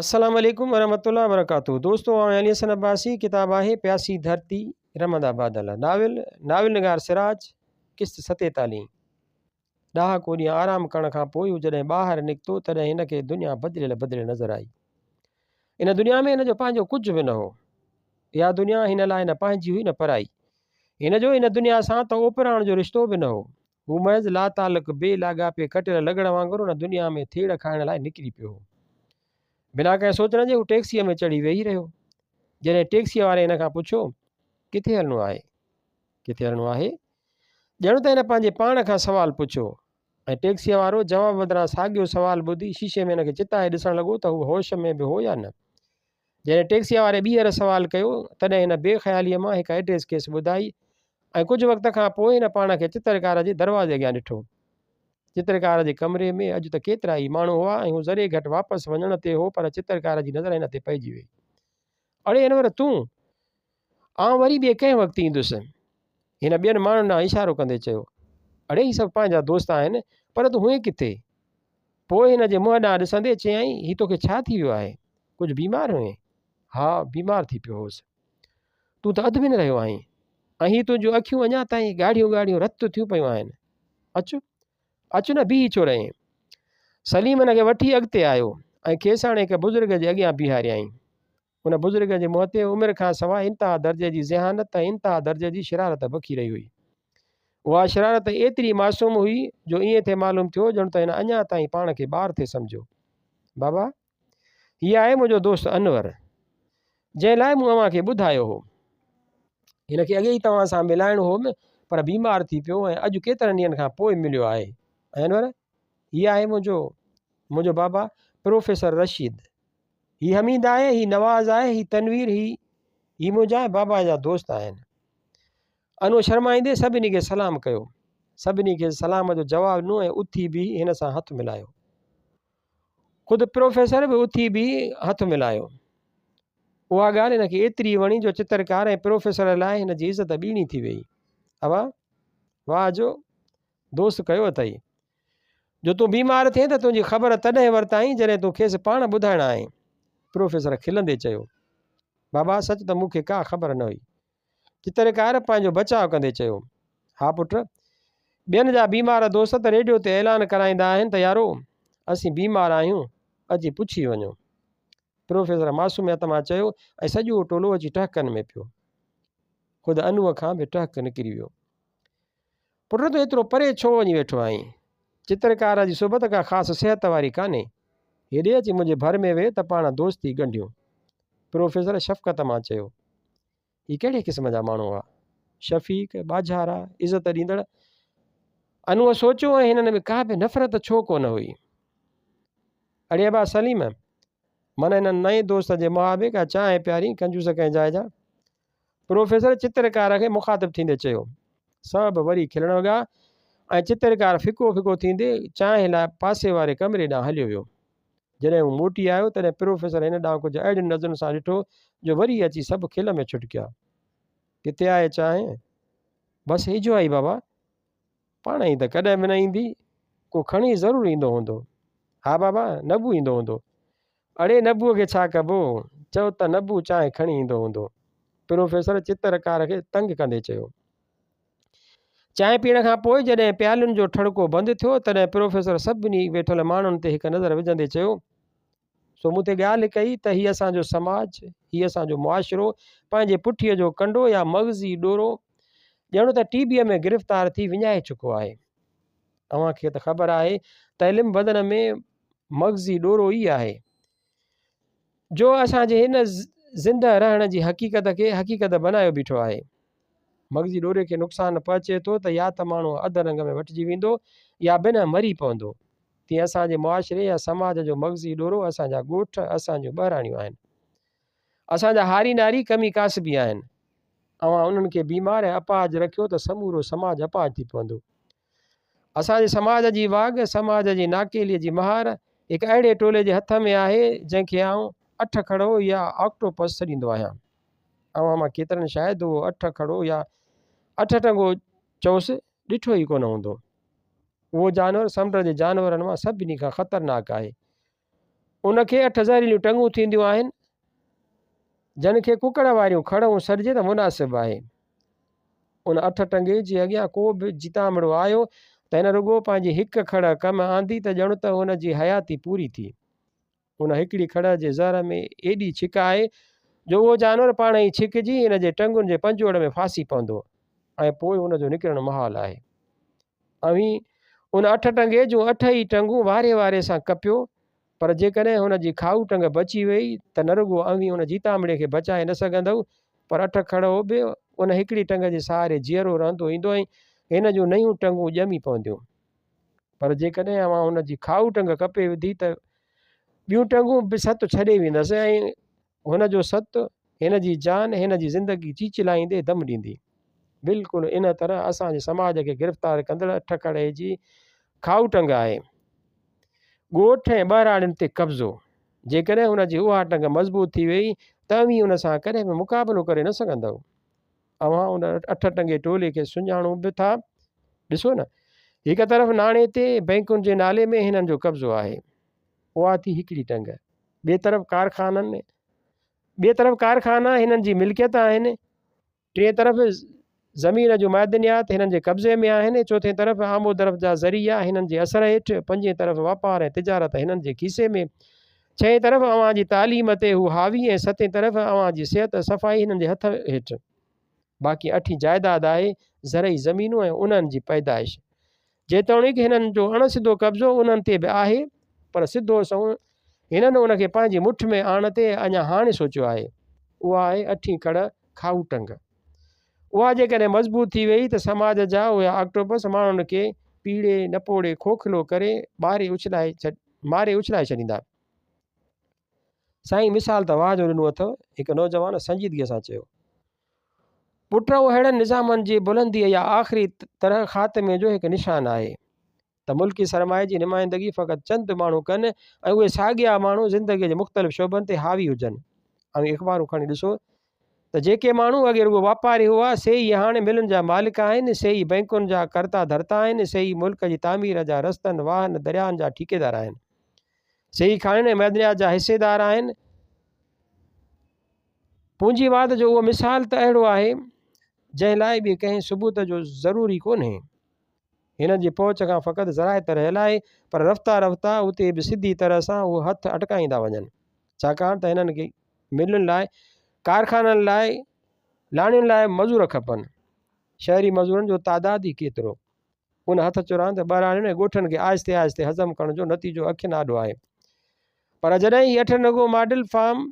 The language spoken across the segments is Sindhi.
السلام عليڪم ورحمة الله وبرڪاته دوستو آئون علي حسن عباسي ڪتاب آهي پياسي ڌرتي رمندا بادل ناول ناول نگار سراج قسط ستيتاليهين ڏهاڪو ڏينهن آرام ڪرڻ کان پوء هو جڏهن ٻاهر نڪتو تڏهن هن کي دنيا بدليل بدليل نظر آئي ان دنيا ۾ هن جو پنهنجو ڪجهه به نه هو اها دنيا هن لاء نه پنهنجي هئي نه پرائي هن جو ان دنيا سان ته اوپراڻ جو رشتو به نه هو هو محض لاتعلق، بي لاڳاپي ڪٽيل لڳڙ وانگر ان دنيا ۾ ٿيڙ کائڻ لاء نڪري پيو هو. بنا ڪنهن سوچڻ جي هو ٽيڪسيء ۾ چڙهي ويهي رهيو. جڏهن ٽيڪسيء واري هن کان پڇيو، ڪٿي هلڻو آهي؟ ڪٿي هلڻو آهي؟ ڄڻ ته هن پنهنجي پاڻ کان سوال پڇيو ۽ ٽيڪسيء وارو جواب بدران ساڳيو سوال ٻڌي شيشي ۾ هن کي چتائي ڏسڻ لڳو ته هو هوش ۾ به هو يا نه. جڏهن ٽيڪسيء واري ٻيهر سوال ڪيو، تڏهن هن بي خياليء مان هڪ ائڊريس کيس ٻڌائي ۽ ڪجهه وقت کان پوء هن پاڻ کي چترڪار جي دروازي اڳيان ڏٺو. چترڪار جي ڪمري ۾ اڄ ته ڪيترا ئي ماڻهو هئا ۽ هو ذري گهٽ واپس وڃڻ تي هو پر چترڪار جي نظر هن تي پئجي وئي. اڙي انور تون! آئون وري ٻئي ڪنهن وقت ايندس. هن ٻين ماڻهن ڏانهن اشارو ڪندي چيو. اڙي هي سڀ پنهنجا دوست آهن پر تون هئين ڪٿي؟ پوء هن جي منهن ڏانهن ڏسندي چيائين، هي توکي ڇا ٿي ويو آهي؟ ڪجهه بيمار هئين؟ ها، بيمار ٿي پيو هوس. تون ته اڌ به نه رهيو آهين ۽ هي تنهنجون اکيون اڃا تائين ڳاڙهيون ڳاڙهيون رت ٿيون پيون آهن. اچ، اچ نه بيهي ڇو رهين؟ سليم هن کي وٺي اڳتي آيو ۽ کيس آڻي هڪ بزرگ جي اڳيان بيهاريائين. ان بزرگ جي منهن تي عمر کان سواء انتها درجي جي ذهانت ۽ انتها درجي جي شرارت بکي رهي هئي. اها شرارت ايتري معصوم هئي جو ائين ٿي معلوم ٿيو ڄڻ ته هن اڃا تائين پاڻ کي ٻار ٿي سمجهيو. بابا! هي آهي منهنجو دوست انور، جنهن لاء مون اوهان کي ٻڌايو هو. هن کي اڳي ئي توهان سان ملائڻو هوم، پر بيمار ٿي پيو ۽ اڄ ڪيترن ڏينهن کان پوء مليو آهي. ۽ انور، هي آهي منهنجو، منهنجو بابا پروفيسر رشيد. هي حميد آهي، هي نواز آهي، هي تنوير، هي، هي منهنجا ۽ بابا جا دوست آهن. انور شرمائيندي سڀني کي سلام ڪيو. سڀني کيس سلام جو جواب ڏنو ۽ اٿي بيهي هن سان هٿ ملايو. خود پروفيسر به اٿي بيهي هٿ ملايو. اها ڳالهه هن کي ايتري وڻي جو چترڪار ۽ پروفيسر لاء هن جي عزت ٻيڻي ٿي ويئي. ابا، واهه جو دوست ڪيو اٿئي. جو تون بيمار ٿئين ته تنهنجي خبر تڏهن ورتائين جڏهن تون کيس پاڻ ٻڌائڻ آئين. پروفيسر کلندي چيو. بابا، سچ ته مون کي ڪا خبر نه هئي. چترڪار پنهنجو بچاء ڪندي چيو، ها پٽ، ٻين جا بيمار دوست ته ريڊيو تي اعلان ڪرائيندا آهن ته يارو، اسين بيمار آهيون، اچي پڇي وڃو. پروفيسر معصوميت مان چيو ۽ سڄو ٽولو اچي ٽهڪن ۾ پيو. خود انوء کان به ٽهڪ نڪري ويو. پٽ تون ايترو پري ڇو وڃي ويٺو آهين؟ چترڪار جي صحبت ڪا خاص صحت واري ڪانهي. هيڏي اچي منهنجي ڀر ۾ ويهه ته پاڻ دوستي ڳنڍيون. پروفيسر شفقت مان چيو. هي ڪهڙي قسم جا ماڻهو هئا؟ شفيق، ٻاجهارا، عزت ڏيندڙ. انوء سوچيو ۽ هنن ۾ ڪا به نفرت ڇو ڪونه هئي؟ اڙي ابا سليم! من هن نئين دوست جي محابي ڪا چانهه پيارين، ڪنجوس ڪنهن جاء جا. پروفيسر چترڪار کي مخاطب ٿيندي چيو. سڀ وري کلڻ لڳا ۽ چترڪار ڦڪو ڦڪو ٿيندي چانهه لاء پاسي واري ڪمري ڏانهن هليو ويو. جڏهن هو موٽي آيو تڏهن پروفيسر هن ڏانهن ڪجهه اهڙين نظرن سان ڏٺو جو وري اچي سڀ کل ۾ ڇٽڪيا. ڪٿي آهي چانهه؟ بس اجهو آئي بابا. پاڻ ئي ته ڪڏهن به نه ايندي. ڪو کڻي ضرور ايندو هوندو. ها بابا، نبو ايندو هوندو. اڙي نبوء کي ڇا ڪبو؟ چئو ته نبو چانهه کڻي ايندو هوندو. پروفيسر چترڪار کي تنگ ڪندي چيو. چانهه پيئڻ کان پوء جڏهن پيالن جو ٺڙڪو بند ٿيو، تڏهن پروفيسر سڀني ويٺل ماڻهن تي هڪ نظر وجهندي چيو، سو مون تي ڳالهه ڪئي ته هي اسان جو سماج، هي اسان جو معاشرو پنهنجي پٺيء جو ڪنڊو يا مغزي ڏورو ڄڻ ته ٽي بيء ۾ گرفتار ٿي وڃائي چڪو آهي. اوهان کي ته خبر آهي ته علم بدن ۾ مغزي ڏورو ئي آهي، جو اسان جي هن زنده رهڻ جي حقيقت کي حقيقت بنايو بيٺو آهي. مغزي ڏوري کي نقصان پهچي ٿو ته يا ته ماڻهو اڌ رنگ ۾ وٺجي ويندو يا بنهه مري پوندو. تيئن اسان جي معاشري يا سماج جو مغزي ڏورو اسان جا ڳوٺ، اسان جون ٻهراڙيون آهن. اسان جا هاري ناري ڪمي ڪاسبي آهن. اوهان انهن کي بيمار ۽ اپاهج رکيو ته سمورو سماج اپاهج ٿي پوندو. اسان جي سماج جي واڳ، سماج جي ناڪيليء جي مهار هڪ اهڙي ٽولي جي هٿ ۾ آهي، جنهن کي آئون اٺ کڙو يا آڪٽوپس سڏيندو آهيان. اوهان مان ڪيترن شايد اهو اٺ کڙو يا اٺ ٽنگو چئوس ڏٺو ئي ڪونه هوندو. اهو جانور سمنڊ جي جانورن مان سڀني کان خطرناڪ آهي. ان کي اٺ زهريليون ٽنگون ٿينديون آهن، جن کي ڪڪڙ واريون کڙهون سڏجي ته مناسب آهي. ان اٺ ٽنگي جي اڳيان ڪو به جيتامڙو آيو ته هن رڳو پنهنجي هڪ کڙهه ڪم آندي ته ڄڻ ته هن جي حياتي پوري ٿي. ان هڪڙي کڙهه جي زهر ۾ ايڏي ڇڪ آهي جو اهو جانور پاڻ ئي ڇڪجي هن جي ٽنگن جي پنجوڙ ۾ ڦاسي پوندو ۽ پوء ان جو نڪرڻ محال آهي. اوهين ان اٺ ٽنگي جون اٺ ئي ٽنگون واري واري سان ڪپيو پر جيڪڏهن هن جي کائو ٽنگ بچي ويئي ته نه رڳو اوهين ان جيتامڙي کي بچائي نه سگهندؤ پر اٺ کڙهو به ان هڪڙي ٽنگ جي سهاري جيئرو رهندو ايندو ۽ هن جون نيون ٽنگون ڄمي پونديون. پر جيڪڏهن اوهان هن جي کائو ٽنگ ڪپي وڌي ته ٻيون ٽنگون به ست ڇڏي ويندس ۽ هن جو ست، هن جي جان، هن جي زندگي چيچلائيندي دم ڏيندي. بلڪل ان طرح اسان جي سماج کي گرفتار ڪندڙ اٺ کڙي جي کائو ٽنگ آهي. ڳوٺ ۽ ٻهراڙين تي قبضو. جيڪڏهن هن جي اها ٽنگ مضبوط ٿي ويئي ته اوهين ان سان ڪڏهن به مقابلو ڪري نه سگهندؤ. اوهان ان اٺ ٽنگي ٽولي کي سڃاڻو به ٿا؟ ڏسو نه، هڪ طرف ناڻي تي بئنڪن جي نالي ۾ هنن جو قبضو آهي. اها ٿي هڪڙي ٽنگ. ٻئي طرف ڪارخانن ٻئي طرف ڪارخانا هنن جي ملڪيت آهن. ٽئين طرف زمين جون معدنيات هنن جي قبضي ۾ آهن. چوٿين طرف آمودرفت جا ذريعا هنن جي اثر هيٺ. پنجين طرف واپار ۽ تجارت هنن جي کيسي ۾. ڇهين طرف اوهان جي تعليم تي هو حاوي ۽ ستين طرف اوهان جي صحت ۽ صفائي هنن جي هٿ هيٺ. باقي اٺين جائداد آهي زرعي زمينون ۽ انهن جي پيدائش. جيتوڻيڪ هنن جو اڻ سڌو قبضو انهن تي به آهي پر سڌو سنئون هنن ان کي پنهنجي مٺ ۾ آڻڻ تي اڃا هاڻي سوچيو آهي. اها آهي اٺين کڙ کائو ٽنگ. اها جيڪڏهن مضبوط ٿي ويئي ته سماج جا اهي آڪٽوپس ماڻهن کي پيڙي نپوڙي کوکلو ڪري ٻاري اڇلائي ماري اڇلائي ڇڏيندا. سائين مثال ته واهه جو ڏنو اٿو، هڪ نوجوان سنجيدگيء سان چيو. پٽ اهو اهڙن نظامن جي بلنديء يا آخري طرح خاتمي جو هڪ نشان آهي ته ملڪي سرمائي جي نمائندگي فقط چند ماڻهو ڪن ۽ اهي ساڳيا ماڻهو زندگيء جي مختلف شعبن تي حاوي هجن. اوهين اخبارون کڻي ڏسو ته جيڪي ماڻهو اڳي رڳو واپاري هئا، سي ئي هاڻي ملن جا مالڪ آهن، سي ئي بئنڪن جا ڪرتا ڌرتا آهن، سي ئي ملڪ جي تعمير جا رستن، واهن، درياهن جا ٺيڪيدار آهن. سي ئي کاڻين ۽ معدنيات جا حصيدار آهن. پونجيواد جو اهو مثال ته اهڙو آهي، جنهن لاء ٻئي ڪنهن ثبوت جو ضرور ئي ڪونهي. هنن جي پهچ کان فقط ذرائع ته رهيل آهي، پر رفته رفته اتي به سڌي طرح سان اهو هٿ اٽڪائيندا وڃن. ڇاڪاڻ ته هنن کي ملن لاء، ڪارخانن لاء، لاڻين لاء مزور کپن. شهري مزورن جو تعداد ئي ڪيترو. ان هٿ چراند ٻهراڙين ۽ ڳوٺن کي آهستي آهستي هضم ڪرڻ جو نتيجو اکين آڏو آهي. پر جڏهن هي اٺ نگو model farm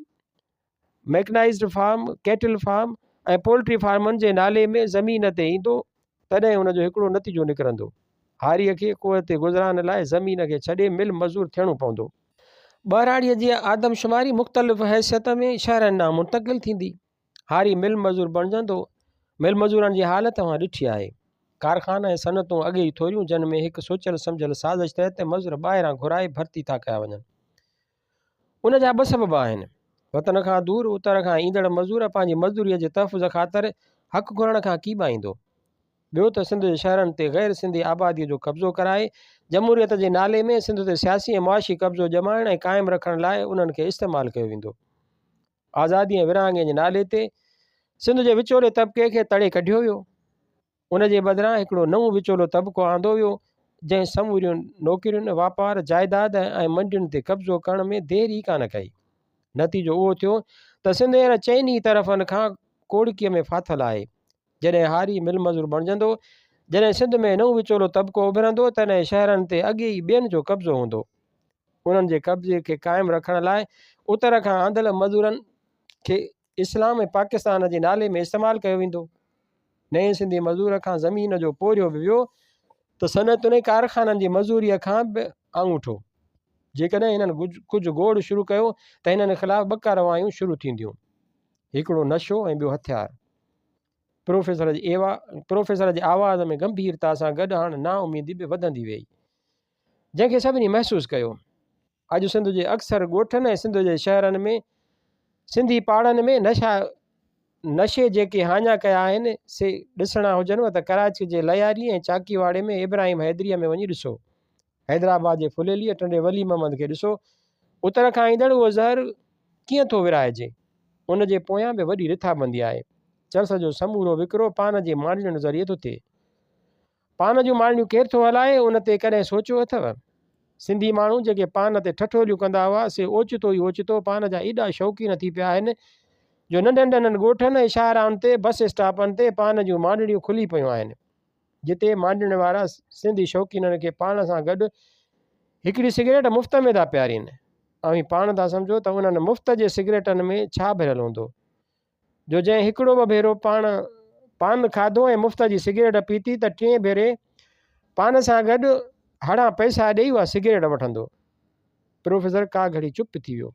mechanised farm, cattle farm ۽ poultry فارمن جي نالي ۾ زمين تي ايندو، تڏهن ان جو هڪڙو نتيجو نڪرندو. هاريء کي قوت گذران لاء زمين کي ڇڏي مل مزور ٿيڻو پوندو. ٻهراڙيء جي آدمشماري مختلف حيثيت ۾ شهرن ڏانهن منتقل ٿيندي. هاري مل مزور بڻجندو. مل مزورن جي حالت اوهان ڏٺي آهي. ڪارخانا ۽ صنعتون اڳي ئي ٿوريون، جن ۾ هڪ سوچيل سمجهيل سازش تحت مزور ٻاهران گهرائي ڀرتي ٿا ڪيا وڃن. ان جا ٻه سبب آهن. وطن کان دور اتر کان ايندڙ مزور پنهنجي مزدوريء جي تحفظ خاطر حق گهرڻ کان ڪيٻائيندو. ٻيو ته سنڌ جي شهرن تي غير سنڌي آباديء جو قبضو ڪرائي جمهوريت جي نالي ۾ سنڌ تي سياسي ۽ معاشي قبضو ڄمائڻ ۽ قائم رکڻ لاء انهن کي استعمال ڪيو ويندو. آزادي ۽ ورهاڱي جي نالي تي سنڌ جي وچولي طبقي کي تڙي ڪڍيو ويو. ان جي بدران هڪڙو نئون وچولو طبقو آندو ويو، جنهن سموريون نوڪرين، واپار، جائداد ۽ منڊين تي قبضو ڪرڻ ۾ دير ئي ڪانه ڪئي. نتيجو اهو ٿيو ته سنڌ هينئر چئن ئي طرفن کان ڪوڙڪيء ۾ ڦاٿل آهي. جڏهن هاري مل مزور بڻجندو، جڏهن سنڌ ۾ نئون وچولو طبقو اڀرندو، تڏهن شهرن تي اڳي ئي ٻين جو قبضو هوندو. انهن جي قبضي کي قائم رکڻ لاء اتر کان آندل مزورن کي اسلام ۽ پاڪستان جي نالي ۾ استعمال ڪيو ويندو. نئين سنڌي مزور کان زمين جو پورهيو به ويو ته صنعتن ۽ ڪارخانن جي مزوريء کان به آڱوٺو. جيڪڏهن هنن ڪجهه گوڙ شروع ڪيو ته هنن خلاف ٻه ڪارروايون شروع ٿينديون. هڪڙو نشو ۽ ٻيو هٿيار. پروفيسر جي پروفيسر جي آواز ۾ گنڀيرتا سان گڏ هاڻ نااميدي به وڌندي ويئي. جنهن کي سڀني محسوس ڪيو. اڄ سنڌ جي اڪثر ڳوٺن ۽ سنڌ جي شهرن ۾ سنڌي پاڙن ۾ نشا نشي جيڪي هاڃا ڪيا آهن سي ڏسڻا هجنو ته ڪراچي جي لياري ۽ چاڪيواڙي ۾ ابراهيم حيدريء ۾ وڃي ڏسو. حيدرآباد جي ڦليليء ٽنڊي ولي محمد کي ڏسو. اتر کان ايندڙ اهو زهر ڪيئن ٿو ورهائجي؟ ان جي پويان به وڏي رٿابندي آهي. چرس جو سمورو وڪرو پان جي ماڙين ذريعي ٿو ٿئي. پان جون ماڙيون ڪير ٿو هلائي، ان تي ڪڏهن سوچيو اٿئو؟ سنڌي ماڻهو جيڪي پان تي ٺٺوليون ڪندا هئا، سي اوچتو ئي اوچتو پان جا ايڏا شوقين ٿي پيا آهن، جو ننڍن ننڍن ڳوٺن ۽ شاهراهن تي، بس اسٽاپن تي پان جون مانڊڙيون کلي پيون آهن. جتي مانڊڻ وارا سنڌي شوقينن کي پاڻ سان گڏ هڪڙي سگريٽ مفت ۾ ٿا پيارين. اوهين پاڻ ٿا سمجهو ته انهن مفت جي سگريٽن ۾ ڇا ڀريل هوندو، جو جنهن هڪڙو ٻه ڀيرو پاڻ پان کاڌو ۽ مفت جي سگريٽ پيتي ته ٽئين ڀيري پان سان گڏ هڙان پئسا ڏيئي اها سگريٽ وٺندو. پروفيسر ڪا گهڙي چپ ٿي ويو.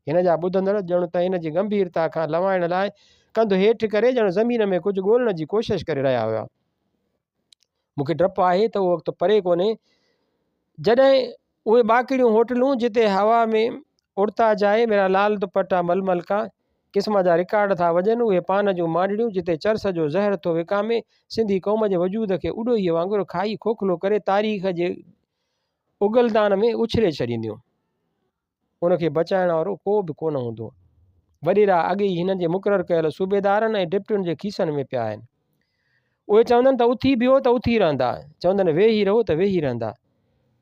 هن جا ٻڌندڙ ڄڻ ته هن جي ڳنڀيرتا کان لنوائڻ لاء ڪنڌ هيٺ ڪري ڄڻ زمين ۾ ڪجهه ڳولڻ جي ڪوشش ڪري رهيا هيا. مون کي ڊپ آهي ته اهو وقت پري ڪونهي جڏهن اهي ٻاڪڙيون هوٽلون جتي هوا ۾ اڙتا جائي ميرا لال دوپٽا ململ ڪا قسم جا رڪارڊ ٿا وڄن، اهي پان جون مانڊڙيون جتي چرس جو زهر ٿو وڪامي، سنڌي قوم جي وجود کي اڏوهيء وانگر کائي کوکلو ڪري تاريخ جي اگلدان ۾ اڇلي ڇڏينديون. ان کي بچائڻ وارو ڪو به ڪونه هوندو. وڏيرا اڳي ئي هنن جي مقرر ڪيل صوبيدارن ۽ ڊپٽين جي کيسن ۾ پيا آهن. اهي چوندن ته اٿي بيهو ته اٿي رهندا، چوندن ويهي رهو ته ويهي رهندا.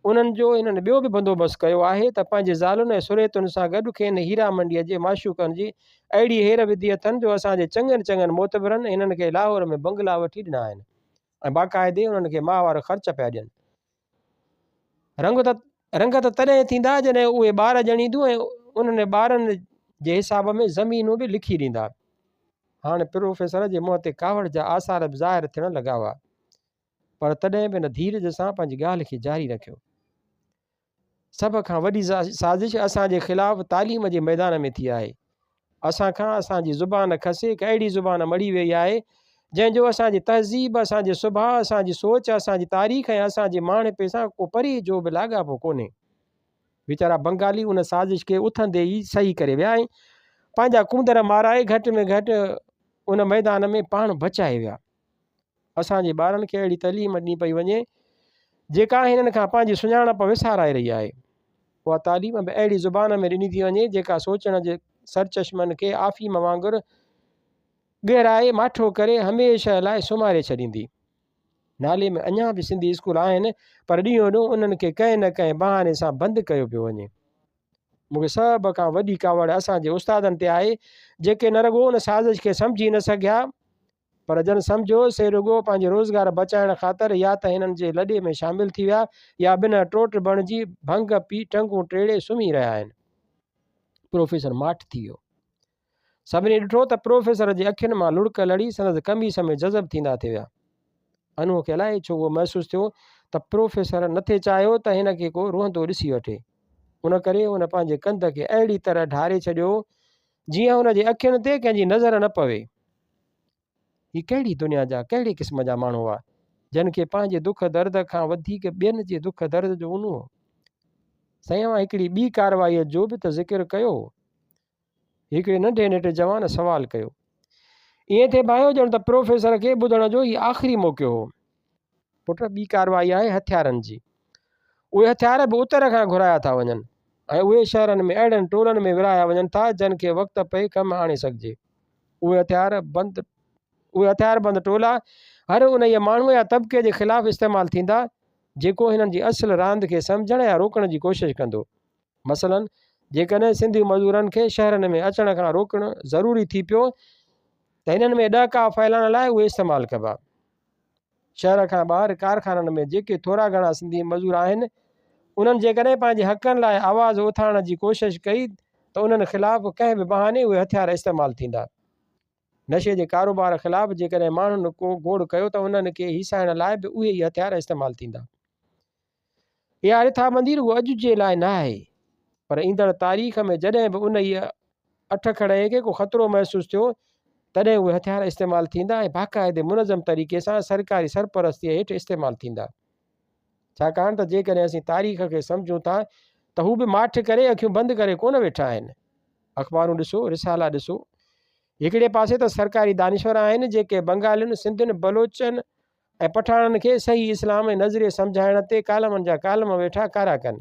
انهن جو هنن ٻيو به بندوبست ڪيو آهي ته پنهنجي زالن ۽ سريتن سان گڏ کين هيرا منڊيء جي معشوقن جي اهڙي هير وڌي اٿن جو اسان جي چڱن چڱن معتبرن هنن کي لاهور ۾ بنگلا وٺي ڏنا آهن ۽ باقاعدي انهن کي ماهوار خرچ پيا ڏين. رنگ ته رنگ ته تڏهن ٿيندا جڏهن اهي ٻار ڄڻينديون ۽ انهن ٻارن جي حساب ۾ زمينون به لکي ڏيندا. هاڻ پروفيسر جي منهن تي ڪاوڙ جا آثار به ظاهر ٿيڻ لڳا هئا، پر تڏهن به هن ڌيرج سان پنهنجي ڳالهه کي جاري رکيو. سڀ کان وڏي سازش اسان جي خلاف تعليم جي ميدان ۾ ٿي آهي. اسان کان اسان جي زبان کسي هڪ اهڙي زبان مڙهي ويئي آهي، جنهن جو اسان جي تهذيب، اسان جي سڀاء، اسان جي سوچ، اسان جي تاريخ ۽ اسان جي ماڻهپي سان ڪو پري جو به لاڳاپو ڪونهي. ويچارا بنگالي ان سازش کي اٿندي ئي سهي ڪري ويا ۽ پنهنجا ڪونڌر مارائي گهٽ ۾ گهٽ ان ميدان ۾ پاڻ بچائي ويا. اسان جي ٻارن کي اهڙي تعليم ڏني پئي وڃي جيڪا هنن کان پنهنجي سڃاڻپ وسارائي رهي آهي. اها تعليم به اهڙي زبان ۾ ڏني ٿي وڃي جيڪا سوچڻ جي سرچشمن کي آفيم وانگر ڳهرائي ماٺو ڪري هميشه لاء سمهاري ڇڏيندي. نالي ۾ اڃا به سنڌي اسڪول آهن پر ڏينهون ڏينهن انهن کي ڪنهن نه ڪنهن بهاني سان بند ڪيو پيو وڃي. مون کي سڀ کان وڏي ڪاوڙ اسان جي استادن تي آهي جيڪي نه رڳو ان سازش کي سمجهي نه سگهيا پر جن سمجهيو، سي رڳو پنهنجي روزگار بچائڻ خاطر يا ته هنن جي لڏي ۾ شامل ٿي ويا يا بنهه ٽوٽ بڻجي ڀنگ پي ٽنگون ٽيڙي سمهي رهيا آهن. پروفيسر ماٺ ٿي ويو. سڀني ڏٺو ته پروفيسر جي اکين مان لڙڪ لڙي سندس قميص ۾ جذب ٿيندا ٿي ويا. انوء کي الائي ڇو اهو محسوس ٿيو ته پروفيسر نٿي چاهيو ته هن کي ڪو روئندو ڏسي وٺي. ان ڪري هن پنهنجي ڪنڌ کي اهڙي طرح ڍاري ڇڏيو جيئن هن جي اکين تي ڪنهن جي نظر نه پوي. هي ڪهڙي دنيا جا ڪهڙي قسم جا ماڻهو هئا، جن کي پنهنجي دک درد کان وڌيڪ ٻين جي دک درد جو اونو هو. سائين اوهان هڪڙي ٻي ڪارروائيء جو به ته ذڪر ڪيو هو. هڪڙي ننڍي نيٽ جوان سوال ڪيو. ائين ٿي ڀانيو ڄڻ ته پروفيسر کي ٻڌڻ جو هي آخري موقعو هو. پٽ ٻي ڪارروائي آهي هٿيارن جي. اهي هٿيار به اتر کان گهرايا ٿا وڃن ۽ اهي شهرن ۾ اهڙن ٽولن ۾ ورهايا وڃن ٿا جن کي وقت پئي ڪم آڻي سگهجي. اهي هٿيار بند اهي هٿياربند ٽولا هر انهيء ماڻهوء يا طبقي جي خلاف استعمال ٿيندا جيڪو هنن جي اصل راند کي سمجهڻ يا روڪڻ جي ڪوشش ڪندو. مثلاً جيڪڏهن سنڌي مزورن کي شهرن ۾ اچڻ کان روڪڻ ضروري ٿي پيو ته هنن ۾ ڏهڪاء ڦهلائڻ لاء اهي استعمال ڪبا. شهر کان ٻاهر ڪارخانن ۾ جيڪي ٿورا گهڻا سنڌي مزور آهن، انهن جيڪڏهن پنهنجي حقن لاء آواز اٿارڻ جي ڪوشش ڪئي ته انهن خلاف ڪنهن به بهاني اهي هٿيار استعمال ٿيندا. نشي جي ڪاروبار خلاف جيڪڏهن ماڻهن ڪو گوڙ ڪيو ته انهن کي هيسائڻ لاء به اهي ئي هٿيار استعمال ٿيندا. اها رٿابندي رڳو اڄ جي لاء نه آهي، پر ايندڙ تاريخ ۾ جڏهن به انهيء اٺ کڙئي کي ڪو خطرو محسوس ٿيو، تڏهن اهي هٿيار استعمال ٿيندا ۽ باقاعدي منظم طريقي سان سرڪاري سرپرستيء هيٺ استعمال ٿيندا. ڇاڪاڻ ته جيڪڏهن اسين تاريخ کي سمجهون ٿا ته هو به ماٺ ڪري اکيون بند ڪري ڪونه ويٺا آهن. اخبارون ڏسو، رسالا ڏسو. هڪڙي پاسي ته سرڪاري دانشور آهن، جيڪي بنگالين، سنڌين، بلوچن ۽ پٺاڻن کي صحيح اسلام ۽ نظريي سمجهائڻ تي ڪالمن جا ڪالم ويٺا ڪارا ڪن.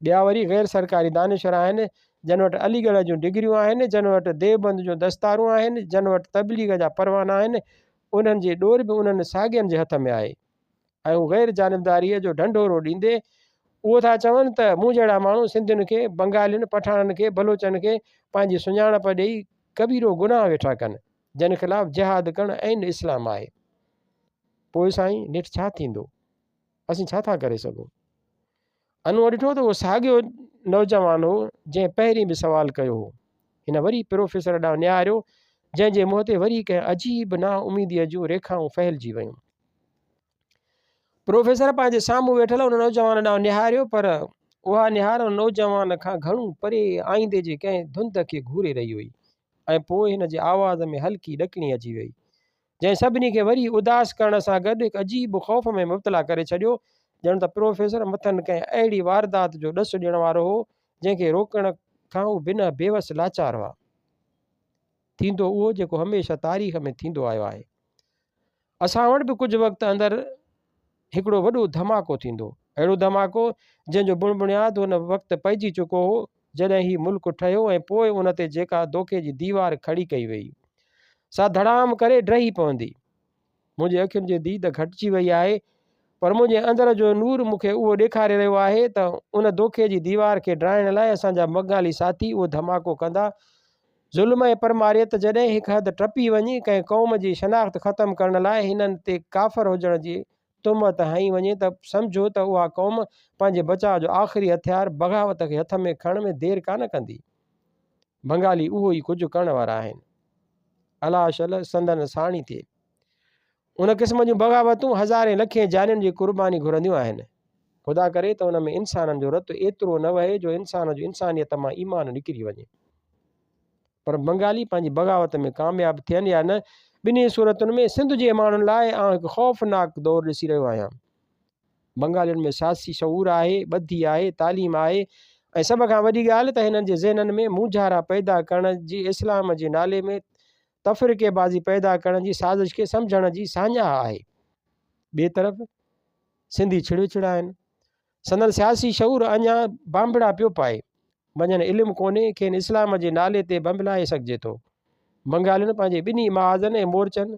ٻيا وري غير سرڪاري دانشور آهن، جن وٽ علي ڳڙهه جون ڊگريون آهن، جن وٽ ديوبند جون دستارون آهن، جن وٽ تبليغ جا پروانا آهن، انهن جي ڏور به انهن ساڳين جي هٿ ۾ آهي ۽ هو غير جانبداريء جو ڍنڍورو ڏيندي اهو ٿا چون ته مون جهڙا ماڻهو سنڌين کي، بنگالين، پٺاڻن کي، بلوچن کي پنهنجي سڃاڻپ ڏيئي ڪبيرو گناهه ويٺا ڪن، جن خلاف جهاد ڪرڻ عين اسلام آهي. پوء سائين نيٺ ڇا ٿيندو؟ اسين ڇا ٿا ڪري سگهون؟ انوء ڏٺو ته اهو ساڳيو نوجوان هو، جنهن پهرين به سوال ڪيو هو. هن وري پروفيسر ڏانهن نهاريو، جنهن جي منهن تي وري ڪنهن عجيب نااميديء جون ريکائون ڦهلجي ويون. پروفيسر پنهنجي سامهون ويٺل ان نوجوان ڏانهن نهاريو، پر اها نهار ان نوجوان کان گهڻو پري آئيندي جي ڪنهن ڌنڌ کي گهوري رهي هئي ۽ پوء هن جي آواز ۾ هلڪي ڏڪڻي اچي ويئي. جنهن سڀني کي وري اداس ڪرڻ سان گڏ هڪ عجيب خوف ۾ مبتلا ڪري ڇڏيو، ڄڻ ته پروفيسر مٿن ڪنهن اهڙي واردات جو ڏس ڏيڻ وارو هو، جنهن کي روڪڻ کان هو بنهه بيوس لاچار هئا. ٿيندو اهو جيڪو هميشه تاريخ ۾ ٿيندو آيو آهي. اسان وٽ به ڪجهه وقت اندر هڪڙو وڏو ڌماڪو ٿيندو. اهڙو ڌماڪو، جنهن جو بڻ بڻياد ان وقت پئجي چڪو هو، جڏهن هي ملڪ ٺهيو ۽ پوء ان تي جيڪا دوکي جي ديوار کڙي ڪئي ويئي، سا ڌڙام ڪري ڊهي پوندي. منهنجي اکين جي ديد گهٽجي وئي آهي، پر منهنجي اندر جو نور مون کي اهو ڏيکاري رهيو آهي ته ان دوکي جي ديوار کي ڊاهڻ لاء اسان جا بنگالي ساٿي اهو ڌماڪو ڪندا. ظلم ۽ پرماريت جڏهن هڪ حد ٽپي وڃي، ڪنهن قوم جي شناخت ختم ڪرڻ لاء هنن تي ڪافر هجڻ جي تهمت هنئي وڃي ته سمجهو ته اها قوم پنهنجي بچاء جو آخري هٿيار بغاوت کي هٿ ۾ کڻڻ ۾ دير ڪانه ڪندي. بنگالي اهو ئي ڪجهه ڪرڻ وارا آهن. الله شل سندن ساڻي ٿئي. ان قسم جون بغاوتون هزارين لکين جانين جي قرباني گهرنديون آهن. خدا ڪري ته ان ۾ انسانن جو رت ايترو نه وهي جو انسان جو انسانيت مان ايمان نڪري وڃي. پر بنگالي پنهنجي بغاوت ۾ ڪامياب ٿين يا نه، ٻنهي صورتن ۾ سنڌ جي ماڻهن لاء آئون هڪ خوفناڪ دور ڏسي رهيو آهيان. بنگالين ۾ سياسي شعور آهي، ٻڌي آهي، تعليم آهي ۽ سڀ کان وڏي ڳالهه ته هنن جي ذهنن ۾ مونجهارا پيدا ڪرڻ جي اسلام جي نالي ۾ تفرقي بازي پيدا ڪرڻ جي سازش کي سمجهڻ جي ساڃاهه آهي. ٻئي طرف سنڌي ڇڙ وڇڙ آهن. سندن سياسي شعور اڃا بانبڙا پيو پائي. منجهن علم ڪونهي، کين اسلام جي نالي تي بنبلائي سگهجي ٿو. بنگالين پنهنجي ٻنهي محاذن ۽ مورچن،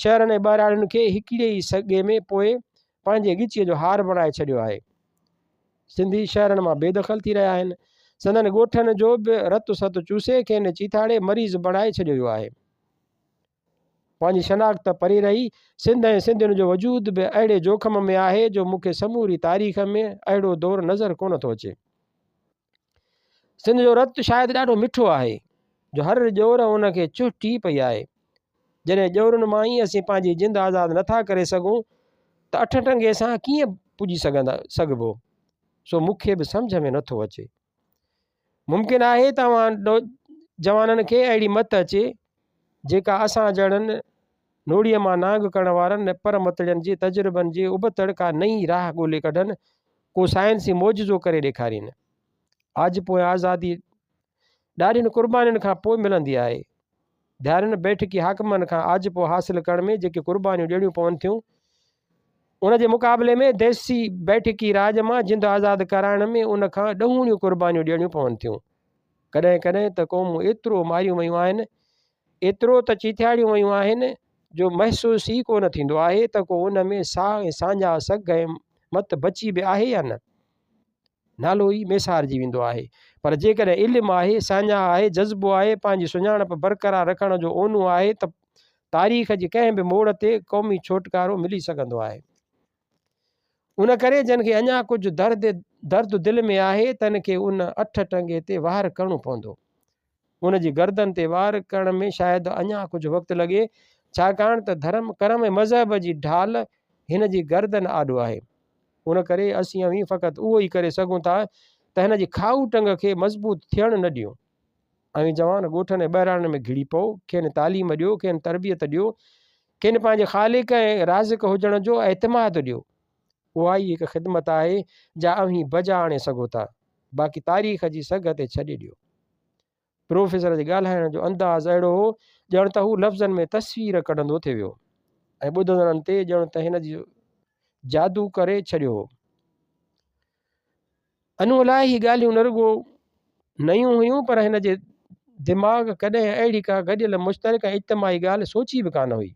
شهرن ۽ ٻهراڙين کي هڪڙي ئي سڳي ۾ پوئي پنهنجي ڳچيء جو هار بڻائي ڇڏيو آهي. سنڌي شهرن مان بي دخل ٿي رهيا آهن. سندن ڳوٺن جو به رت ست چوسي کين چيٿاڙي مريض بڻائي ڇڏيو ويو آهي. پنهنجي شناخت ته پري رهي، سنڌ ۽ سنڌين جو وجود به اهڙي جوکم ۾ آهي جو مون کي سموري تاريخ ۾ اهڙو دور نظر ڪونه ٿو اچي. سنڌ جو رت شايد ڏاڍو مٺو آهي جو هر ڄور ان کي چهٽي پئي آهي. جڏهن ڄورن مان ئي اسين پنهنجي جند آزاد نٿا ڪري سگهون ته اٺ ٽنگي سان ڪيئن پڄي سگهبو، سو مون کي به سمجهه ۾ نٿو اچي. ممڪن آهي ته اوهان جوانن کي اهڙي مت اچي، جيڪا اسان جهڙن نوڙيء مان نانگ ڪرڻ وارن پر متڙين جي تجربن جي ابتڙ ڪا نئين راهه ڳولي ڪڍن، ڪو سائنسي معجزو ڪري ڏيکارين. آجپو ۽ آزادي ڏاڍين قربانين کان پوء ملندي آهي. ڌارين بيٺڪي حاڪمن کان آجپو حاصل ڪرڻ ۾ جيڪي قربانيون ڏيڻيون پون ٿيون، ان جي مقابلي ۾ ديسي بيٺڪي راڄ مان جند آزاد ڪرائڻ ۾ ان کان ڏهوڻيون قربانيون ڏيڻيون پون ٿيون. ڪڏهن ڪڏهن ته قومون ايترو ماريون ويون آهن، ايترو ته چيٿاڙيون ويون آهن جو محسوس ئي ڪو نه ٿيندو آهي ته ڪو ان ۾ ساهه ۽ ساڃاهه، سگهه ۽ مت بچي به آهي يا نه. نالو ئي ميسارجي ويندو آهي. پر جيڪڏهن علم آهي، ساڃاهه آهي، جذبو آهي، پنهنجي سڃاڻپ برقرار رکڻ جو اونو آهي ته تاريخ جي ڪنهن به موڙ تي قومي ڇوٽڪارو ملي سگهندو آهي. ان ڪري جن کي اڃا ڪجهه درد درد دل ۾ آهي تن کي ان اٺ ٽنگي تي وار ڪرڻو پوندو. ان جي گردن تي وار ڪرڻ ۾ شايد اڃا ڪجهه وقت لڳي، ڇاڪاڻ ته ڌرم، ڪرم ۽ مذهب جي ڍال هن جي گردن آڏو آهي. ان ڪري اسين اوهين فقط اهو ئي ڪري سگهون ٿا ته هن جي کائو ٽنگ کي مضبوط ٿيڻ نه ڏيون. اوهين جوان ڳوٺن ۽ ٻهراڙين ۾ گهڙي پئو، کين تعليم ڏيو، کين تربيت ڏيو، کين پنهنجي خالق ۽ رازق هجڻ جو اعتماد ڏيو. اها ئي هڪ خدمت آهي جا اوهين بجا آڻي سگهو ٿا. باقي تاريخ جي سگهه تي ڇڏي ڏيو. پروفيسر جي ڳالهائڻ جو انداز اهڙو هو ڄڻ ته هو لفظن ۾ تصوير ڪڍندو ٿي ويو ۽ ٻڌندڙن تي ڄڻ ته هن جادو ڪري ڇڏيو هو. انوء لاء هي ڳالهيون نه رڳو نيون هيون پر هن جي دماغ ڪڏهن اهڙي ڪا گڏيل مشترڪ ۽ اجتماعي ڳالهه سوچي به ڪانه هئي.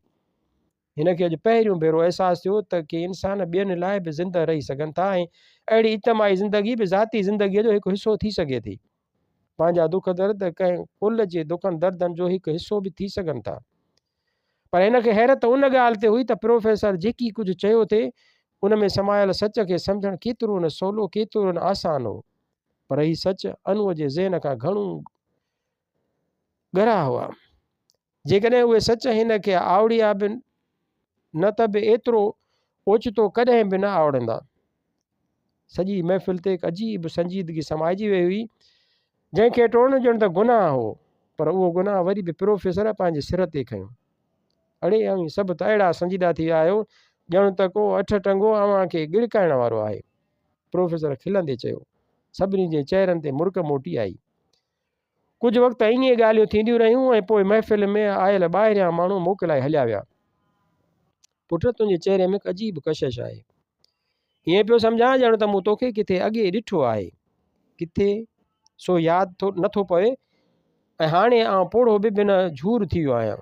هن کي اڄ پهريون ڀيرو احساس ٿيو ته ڪي انسان ٻين لاء به زنده رهي سگهن ٿا ۽ اهڙي اجتماعي زندگي به ذاتي زندگيء جو هڪ حصو ٿي سگهي ٿي. پنهنجا دک درد ڪنهن ڪل جي دکن دردن جو هڪ حصو به ٿي سگهن ٿا. پر هن کي حيرت ان ڳالهه تي هئي ته پروفيسر جيڪي ڪجهه چيو ٿي، ان ۾ سمايل سچ کي سمجهڻ ڪيترو نه سولو، ڪيترو نه آسان هو. پر هي سچ انوء جي ذهن کان گهڻو ڳرا هئا. جيڪڏهن اهي سچ هن کي آوڙيا به نه ته به ايترو اوچتو ڪڏهن به نه آوڙندا. سڄي محفل تي هڪ عجيب سنجيدگي سمائجي وئي هئي، جنهن کي ٽوڙڻ ڄڻ ته گناهه هو، پر اهو گناهه وري به پروفيسر پنهنجي سر تي کنيو. اڙي اوهين سڀ ته اهڙا سنجيده ٿي ويا آهيو، ڄڻ ته ڪو اٺ ٽنگو اوهان کي ڳڙڪائڻ وارو آهي. پروفيسر کلندي چيو. سڀني جي چهرن تي مرڪ موٽي آئي. ڪجهه وقت ائين ئي ڳالهيون ٿينديون رهيون ۽ پوء محفل ۾ آيل ٻاهريان ماڻهو موڪلائي هليا ويا. پٽ تنهنجي چهري ۾ هڪ عجيب ڪشش آهي. ائين پيو سمجهان ڄڻ ته مون توکي ڪٿي اڳي ڏٺو آهي. ڪٿي سو ياد ٿو نٿو پوي ۽ هاڻي آئون پوڙهو به بنهه جهور ٿي ويو آهيان.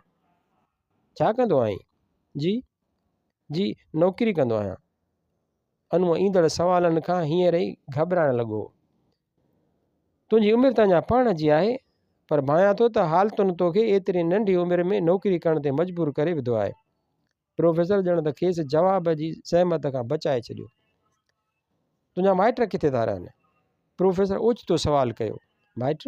ڇا ڪندو آهين؟ جي جي نوڪري ڪندو آهيان. انو ايندڙ سوالن کان هينئر ئي گهٻرائڻ لڳو هو. تنهنجي عمر ته اڃا پڙهڻ جي آهي، پر ڀانيان ٿو ته حالتن توکي ايتري ننڍي عمر ۾ نوڪري ڪرڻ تي مجبور ڪري وڌو آهي. پروفيسر ڄڻ ته کيس جواب جي زحمت کان بچائي ڇڏيو. تنهنجا مائٽ ڪٿي ٿا رهن؟ پروفيسر اوچتو سوال ڪيو. مائٽ؟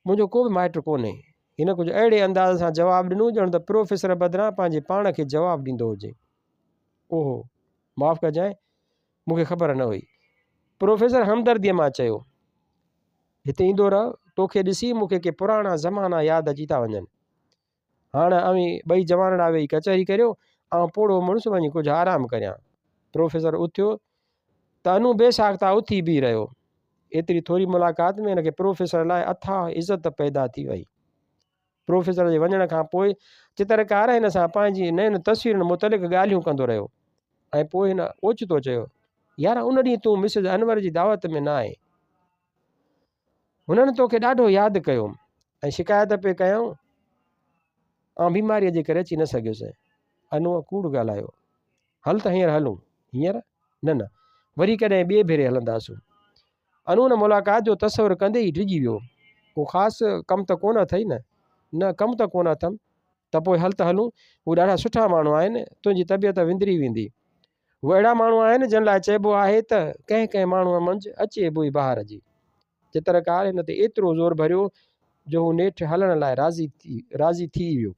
منهنجو ڪو به مائٽ ڪونهي. هن ڪجهه اهڙي انداز سان جواب ڏنو ڄڻ ته پروفيسر بدران پنهنجي پاڻ کي جواب ڏيندو هجي. اوهو! معاف ڪجانء، مون کي خبر نه هئي. پروفيسر همدرديء مان چيو. هتي ايندو رهه، توکي ڏسي مون کي ڪي پراڻا زمانا ياد اچي ٿا وڃن. هاڻ اوهين ٻئي جوانڙا ويهي ڪچهري ڪريو، آئون پوڙهو مڙس وڃي ڪجهه آرام ڪريان. پروفيسر اٿيو ته انو بي ساخته اٿي بيهي رهيو. ايتري ٿوري ملاقات ۾ هن کي پروفيسر لاء اٿاهه عزت پيدا ٿي وئي. پروفيسر جي وڃڻ کان پوء چترڪار هن سان پنهنجي نين تصويرن متعلق ڳالهيون ڪندو رهيو ۽ پوء هن اوچتو چيو، يار ان ڏينهن تون مسز انور جي دعوت ۾ نه آئين. هنن توکي ڏاڍو ياد ڪيو ۽ شڪايت پئي ڪيائون. آئون بيماريء جي ڪري اچي نه سگهيس. انوء ڪوڙ ڳالهايو. هل ته هينئر هلون. هينئر؟ نه نه. وري ڪڏهن ٻئي ڀيري هلنداسون. انو ان ملاقات جو تصور ڪندي ئي ڊڄي ويو. ڪو خاص ڪم ته ڪونه اٿئي نه؟ نه، ڪم ته ڪونه اٿم. ته پوء هل ته هلون. هو ڏاڍا سٺا ماڻهو آهن. تنهنجي طبيعت وندري ويندي. هو اهڙا ماڻهو آهن، جن لاء چئبو آهي ته ڪنهن ڪنهن ماڻهوء منجهه اچي بوء بهار جي. چترڪار هن تي ايترو زور ڀريو، جو هو نيٺ هلڻ لاء راضي ٿي ئي ويو.